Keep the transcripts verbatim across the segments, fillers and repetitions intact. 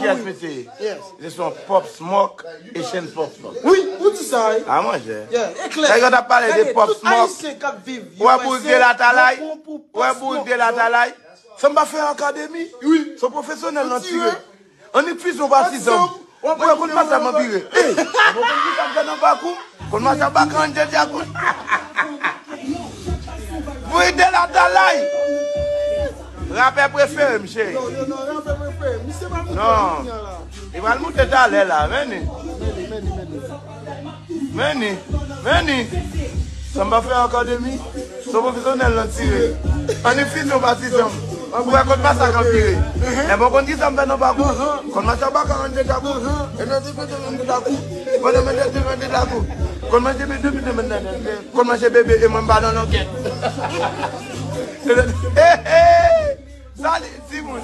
Yes, mesye. Yes. Se son Pop Smoke, Asian Pop Smoke. Wi, ou di sa, wi. A, manje. Yeah, e klè. Nèg yo t ap pale de Pop Smoke. Ayisyen k ap viv U S A, ou wè bouz de latalay? Ou wè bouz de latalay? Sa m pa fè akademi? Wi. Se pwofesyonèl nan tire. Annik fize yon patizanm. Mwen konn pa sa m anpire. Ey, mwen konn ki sa m fè nan pakou. Konn mache ak baka an djèdjè akout. Bouyi de latalay. Rapè prefere m, cheri. Yo, yo, non, rapè prefere m. Misye pa moute non, kounye a la. Li pral moute talè la, men ni. Men ni, men ni, men ni. Men ni, men ni. Sa m pa fè akademi. Se pwofesyonèl nan tire. Annik fize yon patizanm. Ou wè konn masak anpire. Enben, ou konn ki sa m fè nan pakou? Konn mache ak baka an djèdjè akout. E nan ti kote m de lakou. Konn mwen de, de, de lakou. Konn manje bebe, bebe, bebe, bebe. Konn manje bebe e mwen m pa nan lòkèt. He, he. Sa li, timoun.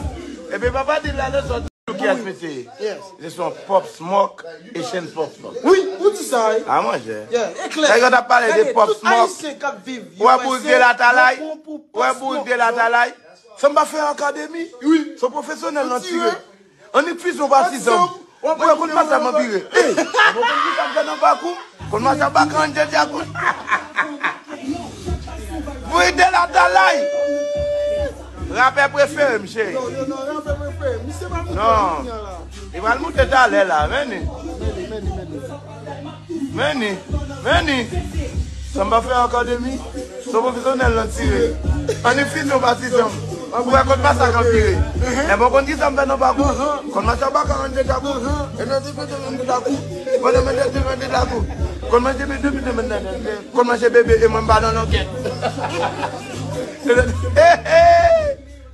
Epi papa di l la leson. Yes, mesye. Yes. Se son Pop Smoke, Asian Pop Smoke. Wi, ou di sa, wi. A, manje. Yeah, e klè. Nèg yo t ap pale de Pop Smoke. Ayisyen k ap viv U S A, ou wè bouz de latalay? Ou wè bouz de latalay? Sa m pa fè akademi? Wi. Se pwofesyonèl nan tire. Annik fize yon patizanm. Mwen konn pa sa m anpire. Ey, mwen konn ki sa m fè nan pakou. Konn mache ak baka an djèdjè akout. Bouyi de latalay. Rapè prefere m, cheri. Yo, yo, non, rapè prefere m. Misye pa moute kounye a la. Li pral moute talè la, men ni. Men ni, men ni, men ni. Men ni, men ni. Sa m pa fè akademi. Se pwofesyonèl nan tire. Annik fize yon patizanm. Ou wè konn masak anpire. Enben, ou konn ki sa m fè nan pakou? Konn mache ak baka an djèdjè akout. E nan ti kote m de lakou. Konn manje de, de, de lakou. Konn manje bebe, bebe, bebe. Konn manje bebe e mwen m pa nan lòkèt. He, he.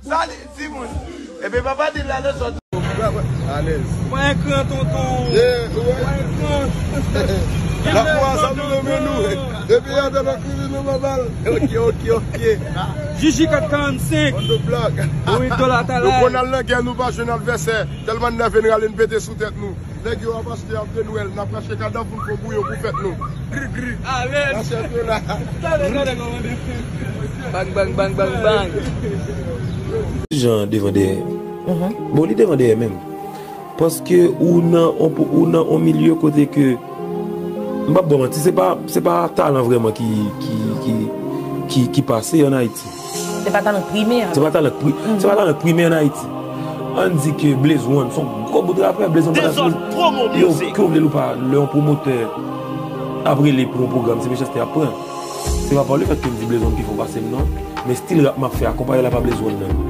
Sa li, timoun. Epi papa di l la leson. Alèz. Pran ekran, tonton. Yeah, ouais. Pran ekran. Lakou a sa nou renmen nou. Depi yè, nou nan kriminèl, nou pa mal. Ok, ok, ok. Jiji kat karannsenk. On the block. Wi, dola talè. Nou konn al nan gè, nou pa jwenn advèsè. Tèlman n nève n rale n pete sou tèt nou. Nèg yo ap achte ap de Nwèl, n ap rache kadav moun fò bouyon pou fèt nou. Gri, gri. Alèz. Mache dola. Talè, talè, kòmande. Bang, bang, bang, bang, bang. Jan devan dèyè. Bon, li devan dèyè menm. Paske ou nan on, ou nan on milye kote ke, m p ap ba w manti, se pa, se pa talan vrèman ki, ki, ki, ki, ki pase ann Ayiti. Se pa talan k prime a. Se pa talan k pri-, se pa talan k prime ann Ayiti. Ann di ke Blaze One se yon gwo bout rapè, Blaze One pa ta sou. Yo, ke w vle l ou pa, lè yon pwomotè ap rele pou yon pwogram, se Mechanste y ap pran. Se pa pa le fèt ke m di Blaze One pi fò pase m non, men stil rap m ap fè a, konpare l a pa Blaze One nan.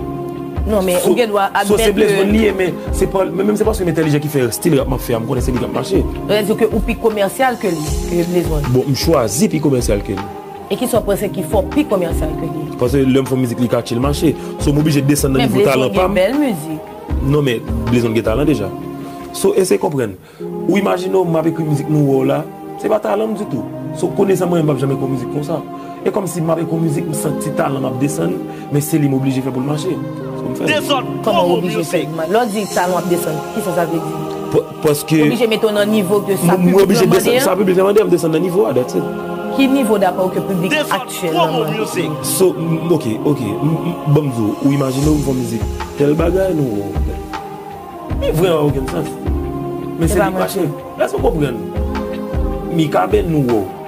Non, men ou gen dwa admèt ke se Blaze One li ye, men se pa, men menm se paske m entèlijan ki fè stil rap m ap fè a, m konnen se li k ap mache. Donk, sa vle di ke ou pi komèsyal ke li, ke Blaze One. Bon, m chwazi pi komèsyal ke li. E kisa w panse ki fè w pi komèsyal ke li? Paske lè m fè yon mizik li katche, l mache. So, m oblije desann nan nivo talan pa m. Men Blaze One gen bèl mizik. Non, men Blaze One gen talan deja. So, eseye konprann. Ou imajine w, m ap ekri mizik nou wè w la, se pa talan m ditou. So, konesan mwen, m p ap janm ekri yon mizik konsa. E kòmsi m ap ekri yon mizik, m santi talan m ap desann, men se li m oblije fè pou l mache. Se pou m fè l. Kòman w oblije fè l? Lè w di talan w ap desann, kisa sa vle di? Pa-, paske. Oblije mete w nan nivo ke sa piblik lan mande an? Sa piblik lan mande an, m desann nan nivo a, that's it. Ki nivo, dapre w, ke piblik aktyèlman mande? So, m, ok, ok, m, m, ban m di w, ou imajine w, m fè yon mizik, tèl bagay, nou wè w. Li vrèman okenn sans. Men se li k mache. Èske w konprann? Mikaben nou wè w.